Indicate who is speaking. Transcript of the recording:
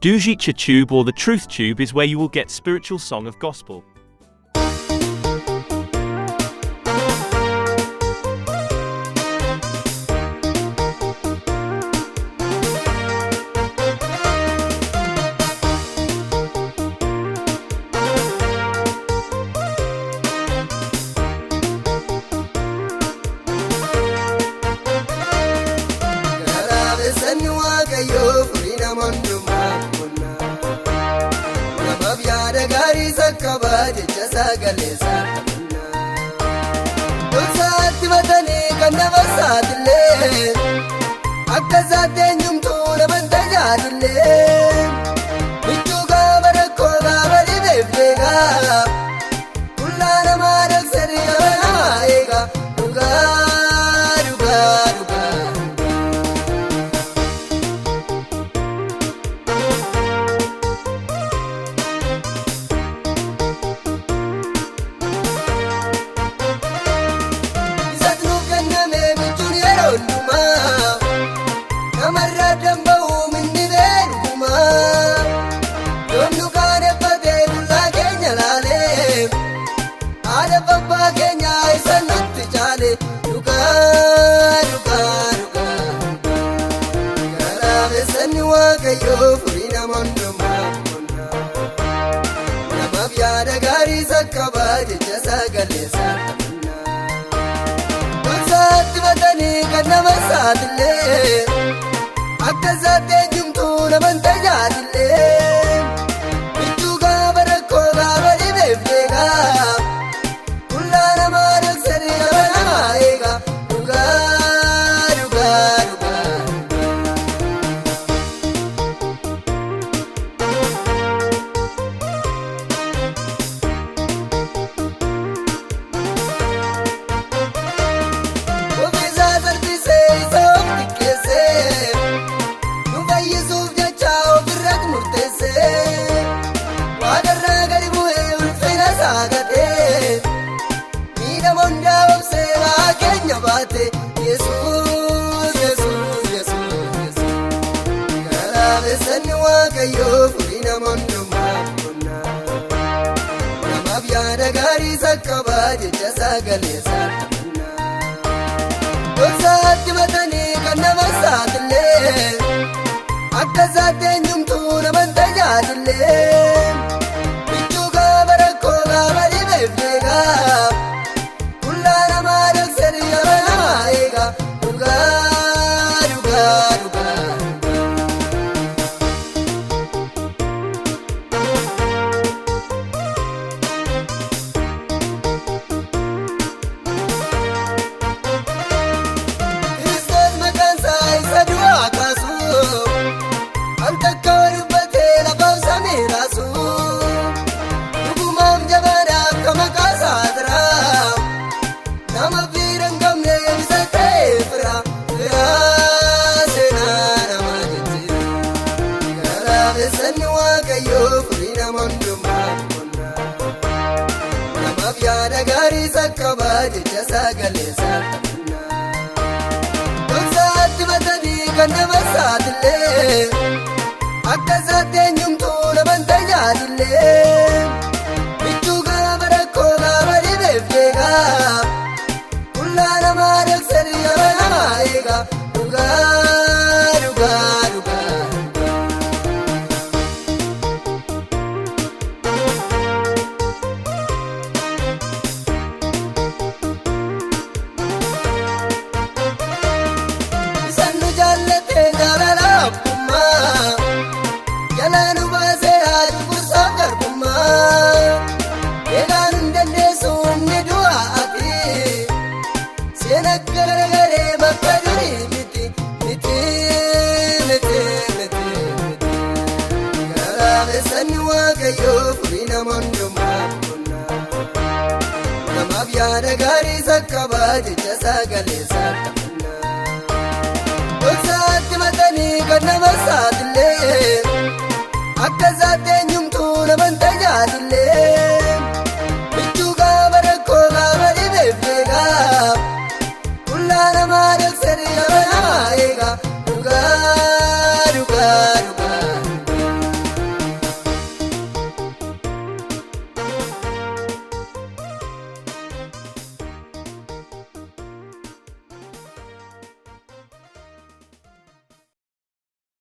Speaker 1: Dhugicha Tube or the Truth Tube is where you will get spiritual song of gospel.
Speaker 2: Garaabessanni Waaqayyoo furii nama hundumaa qonnaa. Namaaf yaada gaarii sakkabaa jecha sagalee saakkamannaa. Dhoksaatti batanii kan nama saaxilee akka isaatti eenyumtuu nama hin tajaajillee. Michuu gaafa rakkoo gaafa dhibeef beekaa. Qullaa namaa dhoksanii nama namaa eegaa. Dhugaa dhugaa dhugaa. Isatu nuuf kenname michuun yeroo hundumaa namarraa damba'uu minni beekumaa yoom nu kaaneffatee qullaa keenya laalee haadha abbaa keenya isa nutti caale dhugaa dhugaa dhugaa garaabessanni Waaqayyoo furii nama hundumaa qonnaa namaaf yaada gaarii sakkabaa jecha sagalee saakkamannaa. Dhoksaatti batanii kan nama saaxilee akka isaatti eenyumtuu nama hin tajaajillee. Michuu gaafa rakkoo gaafa dhibeef beekaa. Qullaa namaa dhoksanii nama namaa eegaa. Dhugaa dhugaa dhugaa. Ofiisaa salphisee isa of xiqqeessee nu fayyisuuf jecha ofirratti murteessee waaqarraa gadi bu'ee ulfina isaa gatee miidhama hundaa obsee ba'aa keenya baate Yesuus Yesuus Yesuus Yesuus garaabessanni Waaqayyoo furii nama hundumaa qonnaa namaaf yaada gaarii sakkabaa jecha sagalee saakkamannaa. Dhoksaatti batanii kan nama saaxilee akka isaatti eenyumtuu nama hin tajaajillee. Michuu gaafa rakkoo gaafa dhibeef beekaa. Qullaa namaa dhoksanii nama namaa eegaa. Dhugaa dhugaa dhugaa. Kiristoos maqaan isaa isa du'aa kaasu al takka dubbatee lafaaf samii raasu dhugumaaf jabaadha akka maqaa isaa jira nama fiira hin qabne isa ta'e fira fira seenaa nama jijjiira garaabessanni Waaqayyoo furii nama hundumaa qonnaa namaaf yaada gaarii sakkabaa jecha sagalee saakkamannaa. Dhoksaatti batanii kan nama saaxilee akka isaatti eenyumtuu nama hin tajaajillee. Michuu gaafa rakkoo gaafa dhibeef beekaa. Qullaa namaa dhoksanii nama namaa eegaa. Dhugaa dhugaa dhugaa. Isaan nu jaallate jaalala abbummaa jalaa nu baasee haadhu gursaaf garbummaa eegaan hin dandeessu humni du'a ati seena garagaree bakka durii miti miti miti miti miti garaabessanni Waaqayyoo furii nama hundumaa qonnaa namaaf yaada gaarii sakkabaa jecha sagalee saakkamannaa. Dhoksaatti batanii kan nama saaxilee akka isaatti eenyumtuu nama hin tajaajillee.